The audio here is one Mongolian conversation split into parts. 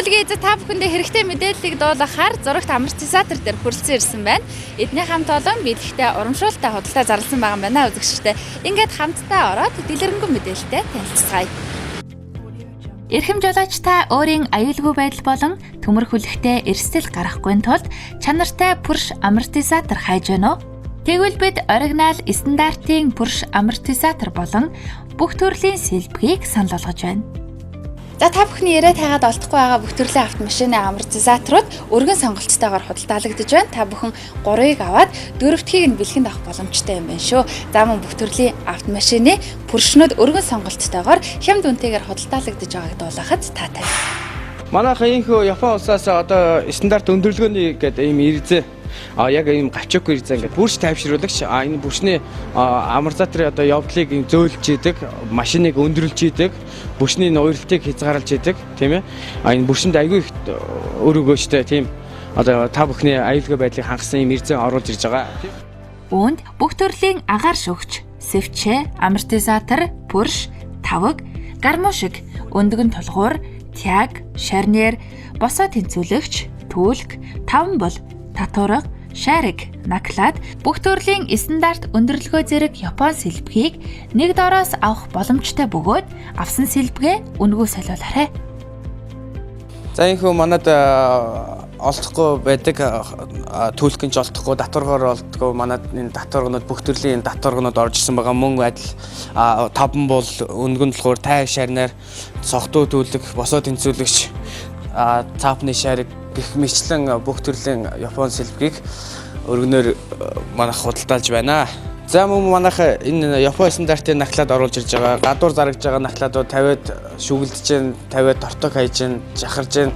Хурдан хүлгийн эзэд та бүхэндээ хэрэгтэй мэдээллийг дуулгахаар зурагт амортизатор дээр хүрэлцэн ирсэн байна. Эдний хамт олон биелэхтэй урамшуултай худалдаа зарласан байгаа юм байна үзэгчтэй. Ингээд хамтдаа ороод дэлгэрэнгүй мэдээлэлтэй танилцацгаая. Эрхэм жолооч та өөрийн аюулгүй байдал болон төмөр хүлэгтээ эрсдэл гаргахгүй тулд чанартай пүрш амортизатор хайж байна уу? Тэгвэл бид оригинал стандартын пүрш амортизатор болон бүх төрлийн сэлбэгийг санал болгож байна. За та бүхний яриад хайгаад олдохгүй байгаа бүх төрлийн автомашины амортизаторууд өргөн сонголттойгоор худалдаалагдаж байна. Та бүхэн 3-ыг аваад 4-ийг нь бэлгэнд авах боломжтой юм байна шүү. За мөн бүх төрлийн автомашины пүршнүүд өргөн сонголттойгоор хямд үнэтэйгээр худалдаалагдаж байгааг дуулгахад таатай. Манайхан инхүү Япон улсаас одоо стандарт өндөрлөгөөний гэдэг ийм ирзээ яг ийм гавчаагүй ирзээ ингээд бүрш тайвшруулагч энэ бүршний амортизаторын одоо явдлыг ийм зөөлж идэг, машиныг өндөрлж идэг, бүршний уяралтыг хязгаарлаж идэг, тийм ээ. Энэ бүршинд айгүй их өр өгөөжтэй тийм одоо та бүхний аюулгүй байдлыг хангасан ийм ирзээ оруулж ирж байгаа. Үүнд бүх төрлийн агаар шүүгч, сэвчээ, амортизатор, пүрш, таваг, гармуу шиг өндгөн тулгуур, тяг, шарнер, босоо тэнцвүүлэгч, түлх, таван бол, татуурга, шарик, наклад бүх төрлийн стандарт өндөрлөгөө зэрэг Япон сэлбэгийг нэг дороос авах боломжтой бөгөөд авсан сэлбэгээ үнэгүй солиулаарай. За инхүү манад олдохгүй байдаг түлхэнч олдохгүй, татваргаар олдохгүй манад энэ татваргнууд бүх төрлийн энэ татваргнууд орж ирсэн байгаа. Мөн адил таван бол өнгөн тулгуур, тай шарнаар, согтуу түлэг, босоо тэнцвүүлэгч, цаапны шарик гэх мэтлэн бүх төрлийн Япон сэлбэгийг өргөнөөр манайх худалдаалж байна. За мөн манайх энэ Япон стандартын наклаад оруулж ирж байгаа. Гадуур зарагдж байгаа наклаадууд 50-ад шүгэлдэж гэн, 50-ад тортог хайж гэн, жахарж гэн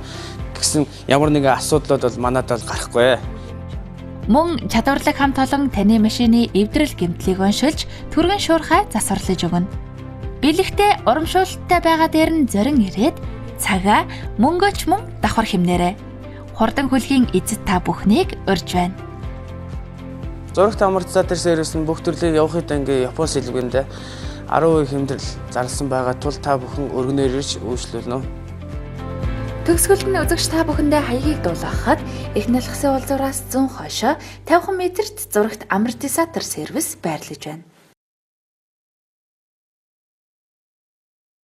гэсэн ямар нэгэн асуудлууд бол манад бол гарахгүй. Мөн чадварлаг хамт олон таны машины эвдрэл гэмтлийг оншилж түргэн шуурхай засварлаж өгнө. Бэлэгтээ урамшуулттай байгаа дээр нь зорин ирээд цагаа мөнгөч мөн давхар хэмнээрэй. Хурдан хүлгийн эзэд та бүхнийг урьж байна. Зурагт амортизатор сервис нь бүх төрлийн явахын ангийн Япон сэлбэгэнд 10% хэмнэл зарласан байгаа тул та бүхэн өргөнөөр ирж үйлчлүүлнэ. Төгсгөлд нь үзэгч та бүхэндээ хаягийг дуулгахад Их Налхсын уулзуураас зүүн хойшоо 50 метрт зурагт амортизатор сервис байрлаж байна.